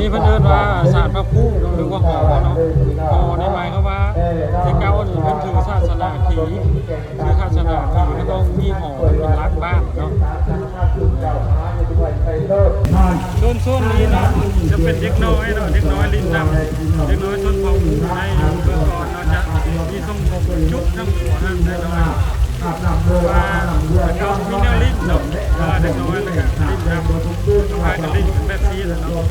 ນີ້ເພິ່ນເອີ້ນວ່າສານພະພູເນາະ ຫຼືວ່າຫໍເນາະ. ຫໍນີ້ໝາຍຄວາມວ່າແຕ່ເກົ່ານີ້ເພິ່ນຖືສາສະໜາຜີ ຄືສາສະໜາຜີເພິ່ນຕ້ອງມີຫໍເປັນຫຼັກບ້ານເນາະ. ໂຊນໆນີ້ເນາະ ຈະເປັນເດັກນ້ອຍເນາະ ເດັກນ້ອຍຫຼິ້ນນຳ ເດັກນ້ອຍຊົນເຜົ່າໃນເມື່ອກ່ອນເນາະ ຈະມີຊົງຜົມຈຸກທັງຫົວຫັ້ນເນາະ. ວ່າເຂົາມີແນວຫຼິ້ນເນາະ ວ່າເດັກນ້ອຍມັນກະຫຼິ້ນນຳ ເຂົາພາກັນຫຼິ້ນແບບຊີ້ແຫຼະເນາະ.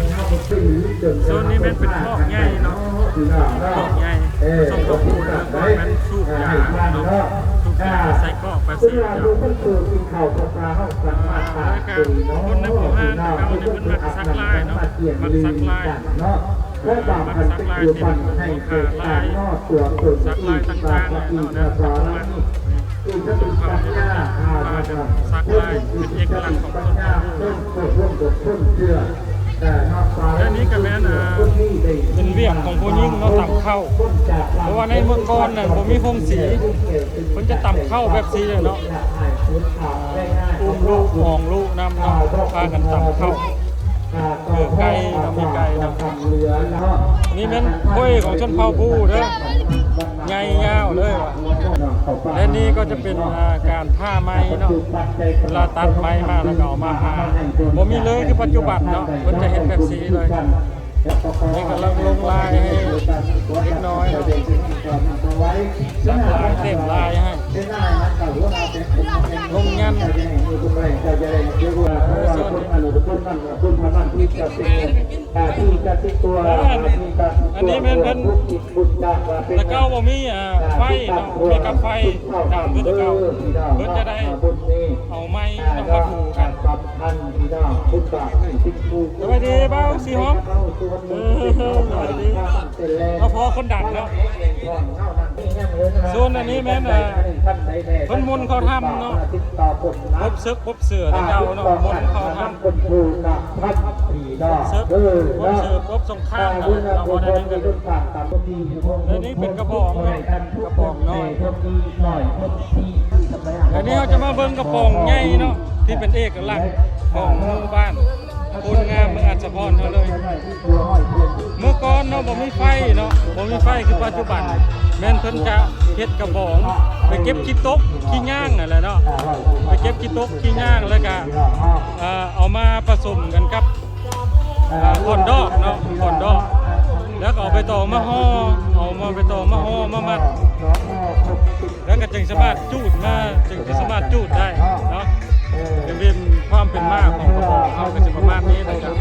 ໂຊນນີ້ແມ່ນເປັນຄອກໃຫຍ່ເນາະ ຄອກໃຫຍ່ ສົມທະພູນເນາະ ແມ່ນສູບຢາເນາະ ສູບຢາໃສ່ຄອກແບບຊີ້ເນາະ. ແລ້ວກະຄົນໃນໝູ່ບ້ານເຂົານີ້ເພິ່ນມັກສັກລາຍເນາະ ມັກສັກລາຍ ເອີ ມັກສັກລາຍທີ່ມັນເປັນຫົວຂາລາຍ ສັກລາຍຕ່າງໆເນາະ ແນວຕ່າງໆ ເຂົານີ້ເພິ່ນພາກັນສັກລາຍເປັນເອກະລັກຂອງຊົນເຜົ່າພຸ. ແລະນີ້ກະແມ່ນ ເປັນວຽກຂອງຜູ້ຍິງເນາະ ຕຳເຂົ້າ ເພາະວ່າໃນເມື່ອກ່ອນນັ້ນບໍ່ມີໂຮງສີ ເພິ່ນຈະຕຳເຂົ້າແບບຊີ້ເລີຍເນາະ ອຸ້ມລູກ ອອງລູກນຳເນາະ ພາກັນຕຳເຂົ້າ ເອີ ໄກ່ເນາະ ມີໄກ່ນຳ. ອັນນີ້ແມ່ນຂ້ອຍຂອງຊົນເຜົ່າພູເດີ ໃຫຍ່ຍາວເລີຍວ່າ. ແລະນີ້ກໍຈະເປັນ ອ່າ ການຜ່າໄມ້ເນາະ ລະຕັດໄມ້ມາແລ້ວກໍເອົາມາຜ່າ ບໍ່ມີເລີຍຄືປັດຈຸບັນເນາະ ເພິ່ນຈະເຮັດແບບຊີ້ເລີຍ. ນີ້ກຳລັງລົງລາຍໃຫ້ເດັກນ້ອຍເນາະ ສັກລາຍເຕັມລາຍໃຫ້ ລົງຍັນ ເອີ ສ່ວນ ອັນນີ້ແມ່ນເພິ່ນ ແຕ່ເກົ່າບໍ່ມີ ອ່າ ໄຟເນາະ ບໍ່ມີກັບໄຟ ຕາມຄືແຕ່ເກົ່າ ເພິ່ນຈະໄດ້ເອົາໄມ້ເນາະ ມາຖູກັນ. ສະບາຍດີບ່າວສີຫອມ ເອີ ສະບາຍດີ ມາພໍ້ຄົນດັງເນາະ. ໂຊນອັນນີ້ແມ່ນ ອ່າ ເພິ່ນມົນເຂົ້າຖ້ຳເນາະ ພົບເສິກ ເສືອແຕ່ເກົ່າເນາະ ມົນເຂົ້າຖ້ຳ ເສິກ ພົບເສິກ ພົບສົງຄາມເນາະ ເວົ້າແນວນັ້ນກະໄດ້. ແລະນີ້ເປັນກະບອງເນາະ ກະບອງນ້ອຍ. ແລະນີ້ເຮົາຈະມາເບິ່ງກະບອງໃຫຍ່ເນາະ ທີ່ເປັນເອກະລັກຂອງໝູ່ບ້ານໂພນງາມ ເມືອງອັດສະພອນເຮົາເລີຍ. ເມື່ອກ່ອນເນາະ ບໍ່ມີໄຟເນາະ ບໍ່ມີໄຟຄືປັດຈຸບັນ ແມ່ນເພິ່ນຈະເຮັດກະບອງ ໄປເກັບຂີ້ຕົກຂີ້ຍ່າງຫັ້ນແຫຼະເນາະ ໄປເກັບຂີ້ຕົກຂີ້ຍ່າງ ແລ້ວກະ ເອີ ເອົາມາປະສົມກັນກັບ ເອີ ຂອນດອກເນາະ ຂອນດອກ ແລ້ວກໍເອົາໃບຕອງມາຫໍ່ ເອົາມາ ໃບຕອງມາຫໍ່ມາມັດ ແລ້ວກໍຈຶ່ງສາມາດຈູດມາ ຈຶ່ງຈະສາມາດຈູດໄດ້ເນາະ. ເປັນ ເປັນຄວາມເປັນມາຂອງກະບອງເຮົາກໍຊິປະມານນີ້ແຫຼະ.